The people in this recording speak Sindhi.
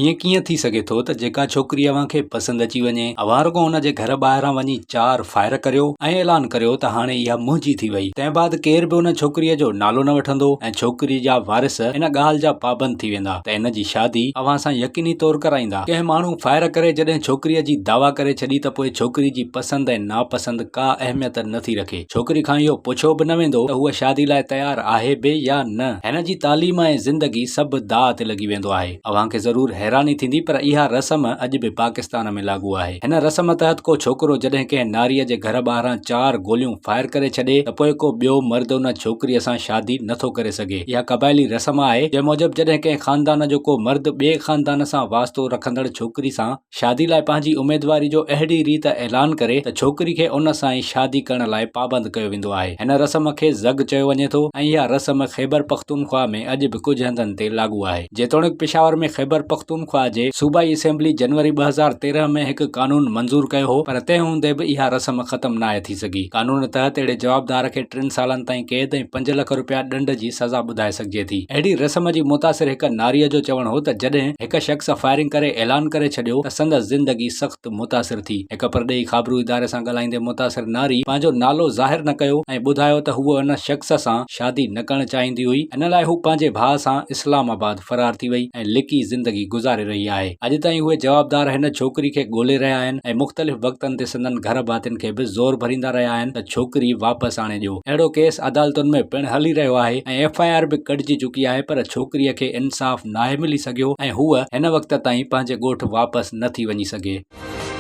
ائين ڪيئن ٿي سگهي ٿو ته جيڪا ڇوڪري اوهان کي پسند اچي وڃي، اوهان رڳو ان جي گهر ٻاهران وڃي چار فائر ڪريو ۽ اعلان ڪريو ته هاڻي اها منهنجي ٿي وئي. تنهن بعد ڪير به ان ڇوڪريء جو نالو نه وٺندو ۽ ڇوڪري جا وارث ان ڳالهه جا پابند ٿي ويندا ته ان جي شادي اوهان سان يقيني طور ڪرائيندا. ڪنهن ماڻهو فائر ڪري جڏهن ڇوڪريء جي دعويٰ ڪري ڇڏي ته پوء ڇوڪري جي پسند ۽ ناپسند ڪا اهميت نه ٿي رکي. ڇوڪري کان اهو پڇيو به نه ويندو ته هوء شادي لاء تيار آهي به يا نه. هن جي تعليم ۽ زندگي سڀ داء تي لڳي ويندو آهي. اوهان کي ضرور حيراني ٿيندي پر اها رسم اڄ به پاڪستان ۾ لاڳو آهي. هن رسم تحت ڪو ڇوڪرو جڏهن ڪنهن ناريء جي گهر ٻاهران چار گوليون فائر ڪري ڇڏي ته پوء ڪو ٻيو مرد ان ڇوڪريء سان شادي نه ٿو ڪري سگهي. اها قبائلي رسم آهي جنهن موجب جڏهن ڪنهن خاندان جو ڪو مرد ٻئي خاندان سان واسطو رکندڙ ڇوڪري سان شادي لاء پنهنجي اميدواري جو اهڙي ريت اعلان ڪري ته ڇوڪري کي ان سان ئي شادي ڪرڻ لاء پابند ڪيو ويندو آهي. هن رسم کي زگ چيو وڃي ٿو ۽ اها رسم خيبرپختونخوا ۾ اڄ به ڪجهه هنڌن تي لاڳو آهي. جيتوڻيڪ پشاور ۾ خيبرپختونخوا جي صوبائي اسيمبلي جنوري 2013 ۾ هڪ قانون منظور ڪيو هو پر تنهن هوندي به اها رسم ختم ناهي ٿي سگهي. قانون تحت اهڙي جوابدار کي ٽن سالن تائين قيد ۽ پنج لک رپيا ڏنڊ جي سزا ٻڌائي سگهجي ٿي. اهڙي رسم جي متاثر هڪ ناريء جو چوڻ هو ته جڏهن هڪ شخص فائرنگ ڪري اعلان ڪري ڇڏيو ته سندس زندگي سخت متاثر ٿي. هڪ پرڏيهي خابرو اداري سان ڳالهائيندي متاثر ناري پنهنجو نالو ظاهر نه ڪيو ۽ ٻڌايو ته هوء ان شخص سان شادي نه ڪرڻ چاهيندي هئي ان لاء هو پنهنجي ڀاء سان اسلام آباد فرار ٿي وئي ۽ لڪي زندگي گذاري رهي آهي. اڄ تائين اهي جوابدار هن ڇوڪري کي ڳولي رهيا آهن ۽ مختلف وقتن تي سندن گهر ڀاتين کي به زور ڀريندا رهيا آهن ته ڇوڪري واپس آڻي ڏيو. اهڙو ڪيس عدالتن ۾ پڻ هلي رهيو آهي ۽ ايف I R به ڪڍجي چڪي آهي پر ڇوڪريء کي انصاف ناهي ملي سگهيو ۽ هوء هن وقت تائين پنهنجي ڳوٺ واپس نه ٿي وڃي سگهي.